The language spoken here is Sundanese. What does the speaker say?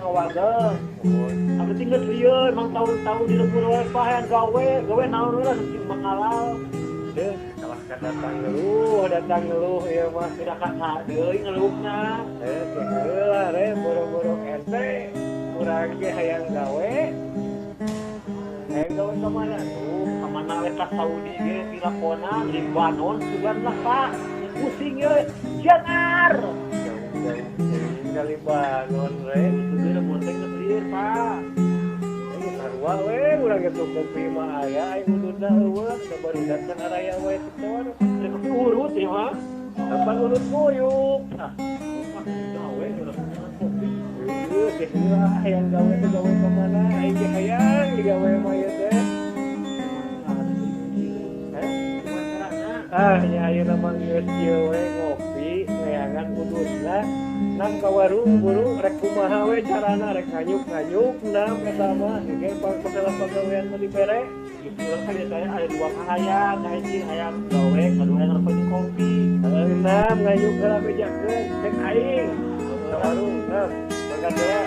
ngawagel. Anu tinggal lieur emang tahun-tahun di lembur we, Pak, hayang gawe, gawe naon we lah penting mangalal. Deh, kalah ka datang ngeluh ieu mah. Tidak ka deui ngeluhna. Eh, heula re boro-boro ente urang ge hayang gawe. Hayang gawe ka mana tuh? Ka mana we, ka Saudi ge pilakonan, Libanon sugan lah, Pak. Pusing ye, jangar. Jauh-jauh teuing ka Libanon re. Itu ge mun teh geus lieur, Pak. Ayo sarua we urang ge, kopi mah aya, aya ududna euweuh, da barudak can araya we setor. Rek kopi urut ya mah. Kapan urut buyuk? Ah, mah gawe urang kopi. Heueuh, geus heula hayang gawe teh gawe ka mana? Aing ge hayang digawe mah ieu teh. Heh? Ah, nya ayeuna mah geus kieu we ngopi, neangan ududna. Nam ka warung buru rek kumaha we carana, rek nganyuk-nganyuk nam eta mah ge masalah pagawean mah dibere. Gitu kan biasanya ada dua kahayang, hiji hayang gawe, kedua hayang rokok jeung kopi. Heuh, nam nganyuk heula bejakeun cek aing. Ka warung, nam mangkat heula.